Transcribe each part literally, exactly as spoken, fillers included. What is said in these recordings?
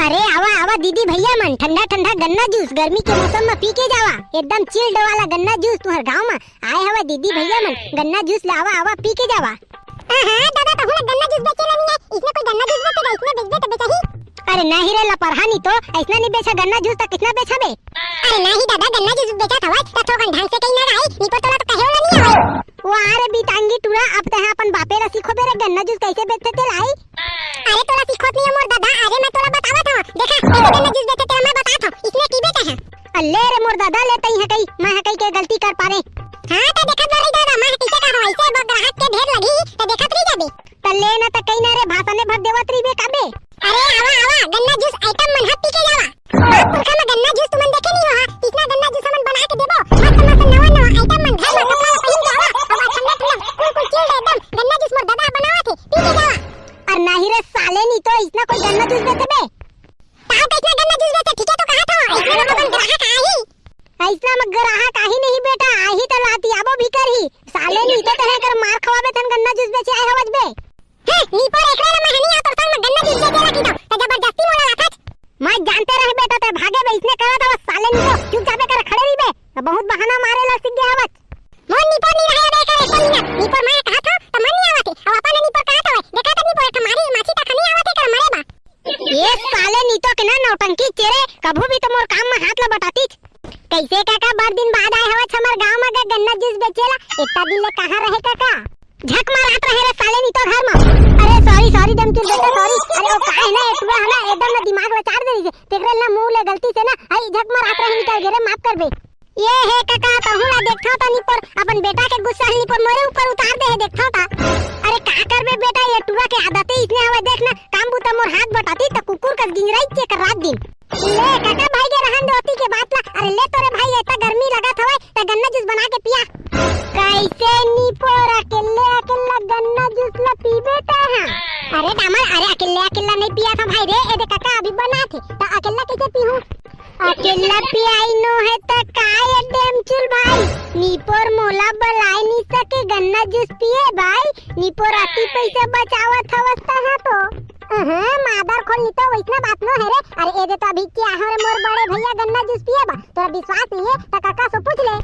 अरे आवा आवा दीदी भैया मन, ठंडा ठंडा गन्ना जूस गर्मी के मौसम में पी के जावा। एकदम चिल्ड वाला गन्ना जूस तुहर गांव में आए हवा दीदी भैया मन। गन्ना जूस लावा आवा पी के जावा। हाँ हाँ दादा, तहू ला गन्ना जूस बेचे ला नहीं है। इसने कोई गन्ना जूस बेचे, इसने बेचबे तो बेचा ही। अरे नहीं रे लपरहा, नहीं तो ऐसना नहीं बेचा गन्ना जूस, तो कितना बेचा बे? अरे नहीं दादा, गन्ना जूस बेचा था तो थोकन ढंग से कहीं ना रही, नहीं तो तोला तो कहे वाला नहीं है। वाह रे बिटांगी टूरा, अब तैं अपन बापे ला सिखोबे रे, गन्ना जूस कैसे बेचथे ते लाई। अरे तोला सिखोत नहीं है मोर दादा, अरे मैं तोला बतावत हूँ। देखा, कैसे गन्ना जूस बेचथे तेला मैं बतात हूँ, इसने की बेचे हैं। अल्ले रे मोर दादा, ले तई है कई, मैं है कई के गलती कर पारे। हाँ तो देखत बारी दादा, मैं कैसे कहा हूँ, ऐसे अब ग्राहक के ढेर लगी, तो देखत रही जाबे। त ले ना त कई ना रे, भाषणे भर देवत रहिबे काबे। अरे आवा आवा, गन्ना जूस आइटम मन ह पी के जावा। बाप पुरखा में गन्ना जूस तुमन देखे नहीं हो हा, कितना गन्ना जूस हमन बना के देबो। मस्त मस्त नवा नवा आइटम मन घर में कपड़ा ला पहन के आवा। अब ठंडा ठंडा कुल कुल चिल्ड एकदम गन्ना जूस मोर दादा बनावत हे, पी के जावा। अरे नहीं रे साले, नहीं तो इसना कोई गन्ना जूस बेचबे। ताऊ तो इसना गन्ना जूस बेचे, ठीक है तो कहा था, इसना में अपन ग्राहक आही। ऐसना में ग्राहक आही नहीं बेटा, आही तो लातियाबो भी करही। साले नहीं तो तहे कर मार खवाबे थन गन्ना जूस बेचे आए हवज बे। हे, नीपोर एकरा ले मैं हनी आ तोर संग में गन्ना जूस बेचे ला की तो, तो जबरदस्ती मोला लाथच। मैं जानते रहे बेटा ते भागे बे, इसने करा था बस साले नहीं तो, चुपचापे कर खड़े रही बे। बहुत बहाना मारे ला सीख गया हवच। मोर नीपोर नहीं रहे बे कर एको मिनट, नीपोर मैं कहा था तो मन नहीं आवत हे, अब अपन नीपोर कहा था, देखा तो नीपोर एक मारी माछी तक नहीं आवत हे कर मरे बा। ये साले नीतो के ना नौटंकी चेरे, कभू भी तो मोर काम में हाथ ला बटातीच। कैसे काका, बड़ दिन बाद आए हवच हमर गांव में ग-, गन्ना जूस बेचे ला, इतना दिन ले कहाँ रहे काका? झक मारत रहे रे साले नीतो घर में। अरे सॉरी सॉरी डमचुल बेटा सॉरी। अरे ओ काहे ना ए टूरा है ना एकदम ना दिमाग ला चार दे रही, तेकरे ना मुंह ले गलती से ना आई झक मारत रहे निकल गे रे, माफ कर बे। ये हे कका, तहूँ ला देखथव त निपोर, अपन बेटा के गुस्सा ह निपोर मोरे ऊपर उतार दे हे, देखथव त। अरे का करबे बेटा, ये टूरा के आदते इसने हवय, देख ना, काम बुता मोर हाथ बटाती त कुकुर कस गिंजराई चेकर रात दिन। ले कका भाई के रहन दे ओती के बात ला। अरे ले तोरे भाई, इतना गर्मी लगत हवय त गन्ना जूस बना के पिया। कैसे निपोर अकेले अकेला गन्ना जूस ला पीबे त? हाँ अरे डामर, अरे अकेले अकेला नहीं पिया था भाई रे, ए दे कका अभी बना थे त अकेला कैसे पीहूँ? अकेला पियाई नो है त काय डेमचुल भाई, निपोर मोला बलाय नी सके गन्ना जूस पिए भाई, निपोर अति पैसा बचावत हवस तहाँ तो। अहं, मादर खोल नी तो वैसना बात नो है रे। अरे ए दे तो अभी के आहो रे मोर बड़े भैया गन्ना जूस पिए बा, तोरा विश्वास नहीं है त काका से पूछ ले।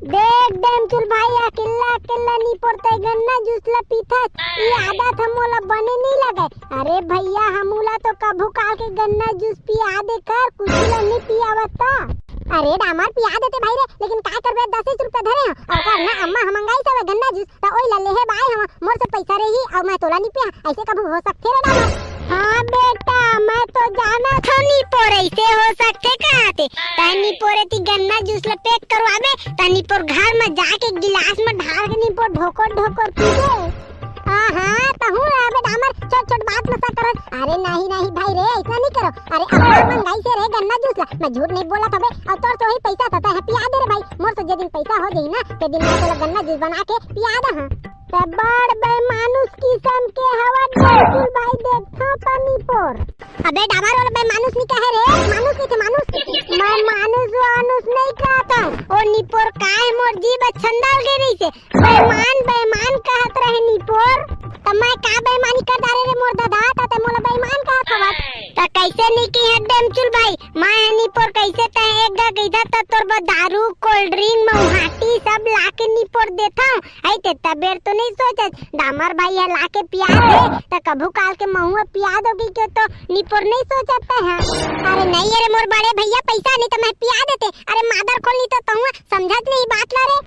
देख डेमचुल भाई, अकेला अकेला निपोर तय गन्ना जूस ला पीथस, ई आदत ह मोला बने नहीं लगे। अरे भैया, हमू ला तो कभू काल के गन्ना जूस पिया दे कर, कुछ ला नहीं पियावत त। अरे डामर पिया देते भाई रे, लेकिन काय करबे, दस रुपया धरे हो, अउ कर ना अम्मा हम मंगाई सब गन्ना जूस, त ओई ला लेहे बाय हम, मोर से पैसा रही, अउ मैं तोला नहीं पिया, ऐसे कभू हो सकथे रे डामर? हाँ बेटा, मैं तो जाना था निपोर ऐसे हो सकथे कहते, तह निपोर एती गन्ना जूस ला पैक करवाबे, तह निपोर घर में जाके गिलास में ढाल के निपोर ढोकर ढोकर पीबे। हाँ, हाँ, तहूँ रहबे डामर, छोट-छोट बात में शक करत। अरे नहीं, नहीं भाई रे, ऐसा नहीं करो। अरे अम्मा मंगाई से रे गन्ना जूस ला, मैं झूठ नहीं बोला था बे। और तोर तो ही पैसा था, तैं पिया दे रे भाई। मोर से जे दिन पैसा हो जाही ना, ते दिन मैं तोला गन्ना जूस बना के पिया दे हाँ। ते बड़ बेमानुस किसम के हवा डेमचुल भाई, देखथव त निपोर। अबे डामर वाला बेमानुस नहीं कहे रे, मानुस नहीं थे मानुस। मैं मानुस वानुस नहीं कहता हूँ। ओ निपोर काय मोर जीभ छंदाल गई रही से। बेईमान, बेईमान कहत रहे निपोर। त मैं का बेईमानी कर डारे रे मोर दादा, त ते मोला बेईमान कहत हवस। त कैसे नी की है डेमचुल भाई, मैं ह निपोर कैसे तय एक गा गईधा त तोर बर दारू, कोल्ड ड्रिंक, मऊहाटी सब लाके निपोर देथव। हई ते तबेर तो नहीं सोचत, डामर भाई ह लाके पिया दे, त कभू काल के महुआ पिया दोगी क्यों तो निपोर नहीं सोचत तय ह। अरे नहीं, अरे मोर बड़े भैया पैसा नहीं त मैं पिया देते। अरे मादर खोल नहीं तो तहुआ समझत नहीं बात ला रे।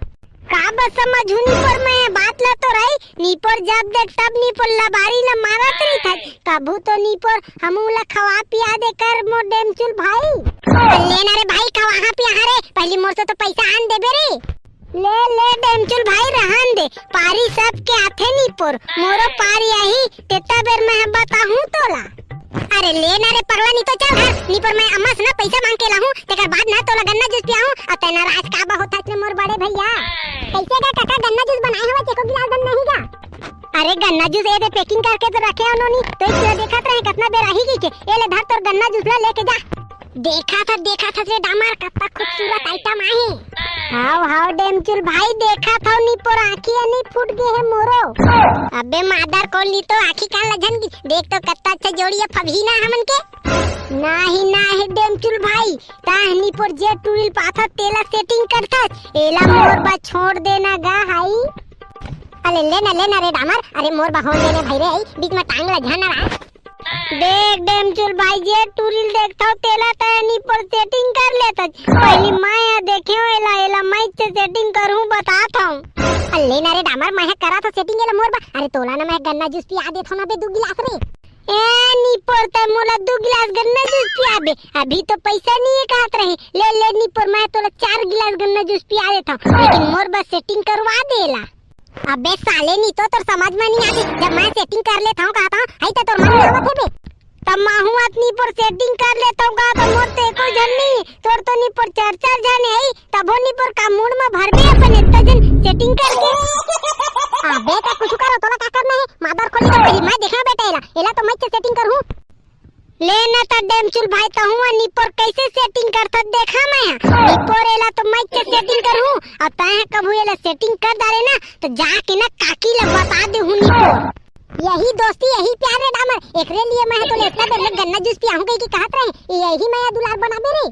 का बस समझू निपोर, मैं बात ला तो रही, निपोर जब देख तब निपोर लबारी ला मारत रही था। कभू तो निपोर हमू ला खवा पिया दे कर मोर डेमचुल भाई। ले ना रे भाई, खवा हाँ पिया हाँ रे, पहली मोर से तो पैसा आन देबे रे। ले ले डेमचुल भाई रहन दे, पारी सबके आथे निपोर, मोरो पारी आही, तेता बेर मैं बताहूँ तोला। अरे ले ना रे पगला, नहीं तो चल घर, निपोर मैं अम्मा से ना पैसा मांग के लाहूँ, तेकर बाद ना तोला गन्ना जूस पियाहूँ, अउ तैं नाराज का बा होत हस रे मोर बड़े भैया। कैसे गा काका, गन्ना जूस बनाए हवस, एको गिलास दम नहीं गा? अरे गन्ना जूस ए दे पैकिंग करके तो रखे हंव नोनी, तो इसने देखत रहे कतना बेर आही की के, ए ले धर तोर गन्ना जूस ला लेके जा। देखा था, देखा था रे डामर, कतना खूबसूरत आइटम आहे। हाव, हाव, डेमचुल भाई, देखा था, निपोर आँखी नहीं फूट गए है मोरो। अबे मादर खोल नी तो आँखी कान ला झन की, देख तो कतना अच्छा जोड़ी है फबही ना हमन के। नाही नाही डेमचुल भाई, तैं निपोर जे टूरी ल पाथस तेला setting करथस, एला मोर बर छोड़ देना गा हाई। अरे लेना लेना रे डामर, अरे मोर बर होन देना भाई रे, बीच में टांग ला झन अड़ा। देख डेमचुल भाई, जे टूरी ल देखथव तेला तैं निपोर setting कर लेथस। पहिली मैं ह देखेंव एला, एला मैं से setting करहूं, बतात हंव। अरे लेना रे डामर, मैं ह करत हंव setting एला मोर बर। अरे तोला ना मैं गन्ना juice पिया देथंव ना बे दू गिलास रे। ए निपोर, तैं मोला दू गिलास गन्ना juice पियाबे, अभी तो पैसा नहीं है कहत रहे। ले ले निपोर, मैं तोला चार गिलास गन्ना juice पिया देथंव, लेकिन मोर बर setting करवा दे एला। अबे साले, नी तो तोर समझ में नहीं आती, जब मैं setting कर लेथंव कहत हंव, हई त तोर मन में आवत हे बे। तब महू अतनी पर setting कर लेथंव का, तो मोर तो एको झन नहीं, तोर तो निपोर चार चार झन है, तभो निपोर का मूड़ में भरबे अपन इतना झन setting करके। अबे तैं कुछ करो, तोला का करना है, मादर खोली तो पहली मैं देखना बेटा एला, एला तो मैं से setting करहूं। ले न त डेमचुल भाई, तहूं निपोर कैसे setting करथस देखा मैं ह। निपोर एला तो मैं से setting करहूं, अब तैं ह कभू एला setting कर डारे ना, तो जाके ना काकी ला बता देहूं निपोर। यही दोस्ती, यही प्यार रे डामर, एकरे लिए मैं ह तोले इतना देर ले गन्ना juice पियाहूं कही के कहत रहे, यही मया दुलार बनाबे रे।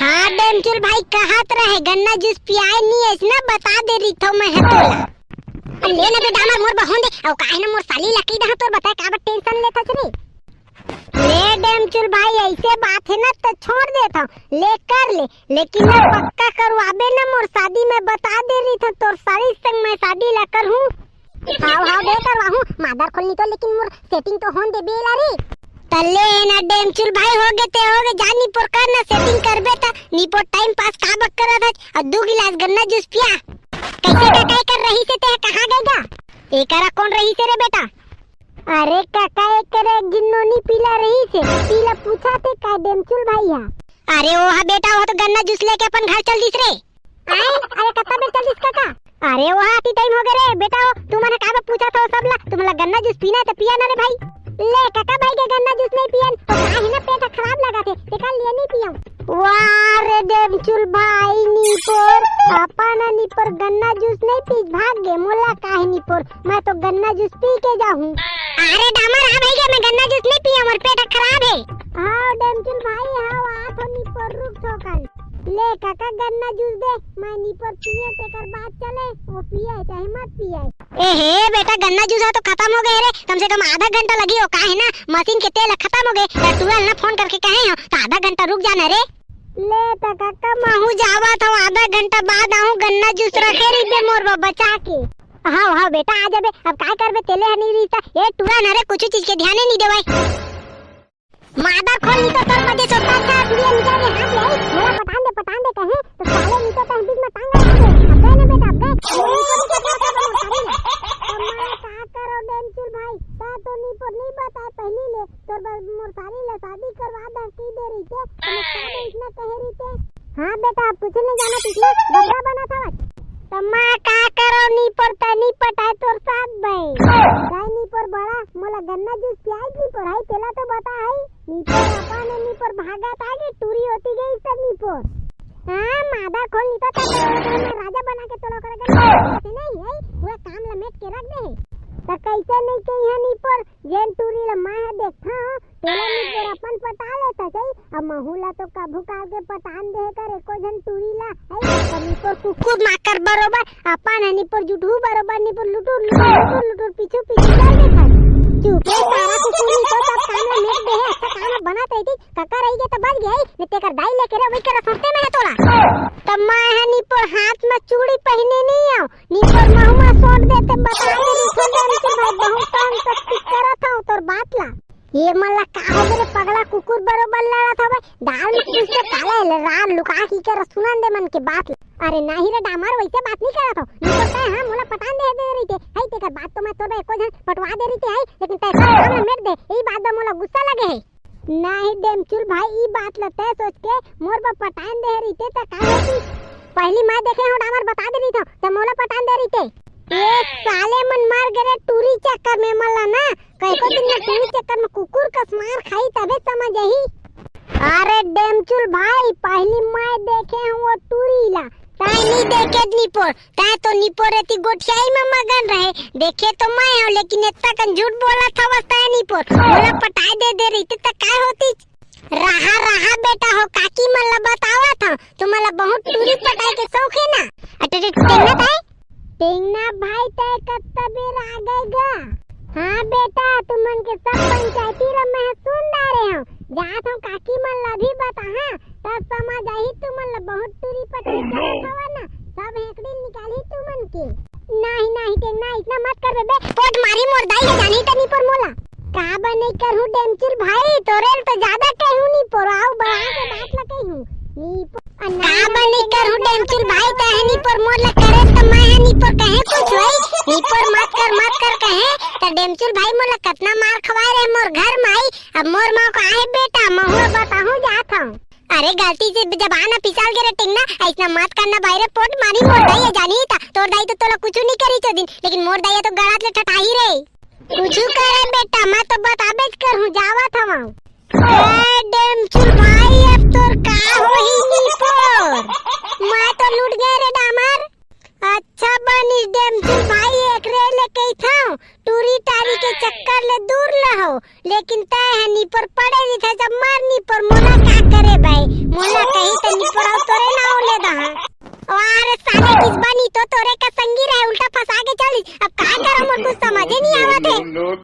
हाँ डेमचुल भाई, कहत रहे गन्ना juice पियाए नी, अइसना बता दे रहिथंव मैं ह तोला। अरे ले ना बे डामर, मोर बर होन दे, अउ काहे ना मोर साली ला कही दहा तोर बताए काबर tension लेथस रे। ले डेमचुल भाई, ऐसे बात है ना तो छोड़ देथंव, ले कर ले, लेकिन ना पक्का करवाबे ना मोर शादी, मैं बता दे रहिथंव तोर साली संग मैं शादी ला करहूं। हाव हाव बे करवाहूं, मादर खोल नी तो, लेकिन मोर setting तो होन दे बे एला रे। त ले ना डेमचुल भाई, होगे ते होगे, जा निपोर कर ना setting करबे त, निपोर time pass काबर करत हस, अउ दू गिलास गन्ना juice पिया। कैसे कका एकर रहिसे ते कहां गे गा? एकरा कोन रहिसे रे बेटा? अरे कका, एकरे एक झिन नोनी पीला रहिसे, पीला पूछा थे का डेमचुल भाई हा। अरे ओ हा बेटा, ओ तो गन्ना juice लेके अपन घर चल दिस रे। आए, अरे कत्ता बेर चल दिस कका? अरे ओ हा अति time होगे रे बेटा, ओ तुमन ह काबर पूछत हो सब ला, तुमन ला गन्ना juice पीना है तो पिया ना रे भाई। ले कका भाई के गन्ना juice नहीं पियन, तो का है ना पेट खराब लगा थे, तेकर लिए नहीं पियम। वाह रे डेमचुल भाई, निपोर, अपन निपोर गन्ना juice नहीं पीस भाग गे, मोला काहे निपोर, मैं तो गन्ना juice पी के जाहूं। अरे डामर, हाँ भैया, मैं गन्ना juice नहीं पिया, मोर पेट खराब है। हाँ डेमचुल भाई, हाँ, आ तो निपोर रुक थोकन। ले कका गन्ना juice दे, मैं निपोर पिए तेकर बाद चले, वो पिए चाहे मत पिए। ए हे बेटा, गन्ना juice ह तो खतम हो गे रे, कम से कम आधा घंटा लगी हो, का है ना, मशीन के तेल खतम हो गे, त टूरा ल ना फोन करके कहे हो, त आधा घंटा रुक जाना रे। ले त कका, महू जावत हूँ, आधा घंटा बाद आहूँ, गन्ना juice रखे रहिबे मोर बर बचा के। हाव हाव बेटा, आ जाबे, अब काय करबे, तेले ह नहीं रहिस त, ए टूरा न रे, कुछ चीज के ध्यान ही नहीं देवय। मादर खोल नी तो तोर बजे सोता था, गुड़िया निकाल के हाथ ले आई, मोला पटान दे, पटान दे कहे, तो साले नी तो तंग बीच में टांग लगा दे। अब गए ना बेटा, अब गए। तो मैं का करो डेमचुल भाई, ता तो निपोर नहीं बताए पहली ले, तोर बर मोर साली ले शादी करवा दा की दे रहिते, तो मैं का दे इतना कहे रहिते। हाँ बेटा, अब कुछ नहीं जाना, पिछले बबरा बना था। त मैं का करो निपोर, तनी पटाए तोर साथ भाई। काय निपोर बड़ा, मोला गन्ना juice पियाई निपोर, हाई तेला तो बता हाई। निपोर अपन निपोर भागत आगे टूरी होती गई सब निपोर। हाँ, मादर खोल नी तो तब मैं राजा बना के तोला कर गन्ना juice नहीं है, पूरा काम लमेट के रख दे है। त कैसे नहीं कही है निपोर, जेन टूरी ला मैं ह देखथंव, तेला निपोर अपन पटा लेथस, हई? अब महू ला तो कभू काल के पटान दे कर एको झन टूरी ला, हई? त निपोर कुकुर माकर बरोबर, अपन ह निपोर जुठू बरोबर, निपोर लुटुर, लुटुर, लुटुर, लुटुर, पीछू, पीछू चल देथस। चुपे सारा कुकुर नी तो सब काम ला मेट दे है, अच्छा काम ला बनत रहितिस, कका रही गे त बच गे, हई? ने तेकर दाई लेके रे, वही करा सोचते में है तोला। त मैं ह निपोर हाथ में चूड़ी पहिने नहीं आव, निपोर महू में सोट देते बता दे रहिथंव डेमचुल भाई, बहुत तंग तक करत हव तोर बात ला। ये मन ला का हो गे रे पगला, कुकुर बरोबर लड़त हवे, दाल में कुछ तो काला है, राम लुका की कर सुनन दे मन के बात ला। अरे नाही रे डामर, वैसे बात नहीं करत हव, निपोर तय हाँ मोला पटान दे दे रहिते, हई तेकर बात तो मैं तोर एको झन पटवा दे रहिते, हई लेकिन तय सब काम ला मेट दे, यही बात बर मोला गुस्सा लगे है। नाही डेमचुल भाई, ई बात ल तय सोच के मोर बर पटान दे रहिते त का होती? पहली मैं देखे हूँ डामर बता दे रहिथंव, त मोला पटान दे रहिते। ए साले मन मर गे रे टूरी चक्कर में मन ला ना, कई को दिन में टूरी चक्कर में कुकुर कस मार खाई तबे समझ आही। अरे डेमचुल भाई, पहली मैं देखे हूँ वो टूरी ला, तय नहीं देखे निपोर, तय तो निपोर एती गोठियाई में मगन रहे, देखे तो मैं हूँ, लेकिन इतना कन झूठ बोलत हवस तय निपोर, मोला पटाए दे दे रहिते त काय होती? रहा रहा बेटा हो, काकी मन ला बतावत हंव, तुमन ला बहुत टूरी पटाए के शौक हे ना। अटे रे, टेंगना ताई, टेंगना भाई, तैं कत्ता बेर आ गए गा? हाँ बेटा, तुमन के सब पंचायती ला मैं सुन डारे हंव। जात हंव काकी मन ला भी बताहां, तब समझ आही तुमन ला बहुत टूरी पटाए के रखत हवय ना, सब हेकड़ी निकालही तुमन के। नहीं, नहीं, टेंगना, अइसना मत करबे बे, पोठ मारही मोर दाई ह, जानही त निपोर मोला। का बने करहूं डेमचुल भाई, तोरे ल तो ज्यादा कहूं निपोर, अउ बढ़ा के बात ला कहूं। निपोर, का बने करहूं डेमचुल भाई, तैं ह निपोर मोर ला करे त मैं ह निपोर कहे कुछ होई, निपोर मत कर, मत कर कहे, त डेमचुल भाई मोला कतना मार खवाए रहे मोर घर माई, अब मोर माँ का हे बेटा, महुआ बताहूं जात हंव। अरे गलती से जबान ह फिसल गे रे टेंगना, अइसना मत करना भाई रे, पोठ मारही मोर दाई ह, जानही त तोर दाई तो तोला कुछु नहीं करिस ओ दिन, लेकिन मोर दाई ह तो गड़त ले ठठाही रे। कुछु करे बेटा, मैं तो बताबेच करहूं, जावत हवंव। ए डेमचुल भाई, अब तोर का होही निपोर? मैं तो लूट गए रे डामर। अच्छा बनिस डेमचुल भाई, एकरे ले कहिथंव, टूरी टारी के चक्कर ले दूर लहो, लेकिन तैं ह निपोर पड़े रहिथे, जब मर निपोर, मोला का करे भाई, मोला कही त निपोर अउ तोरे नाव ले दहा। वाह रे साले, किसबा नी तो तोरे का संगी रहे, उल्टा फंसा के चलिस। अब का करंव, मोर कुछ समझे नहीं आवत हे।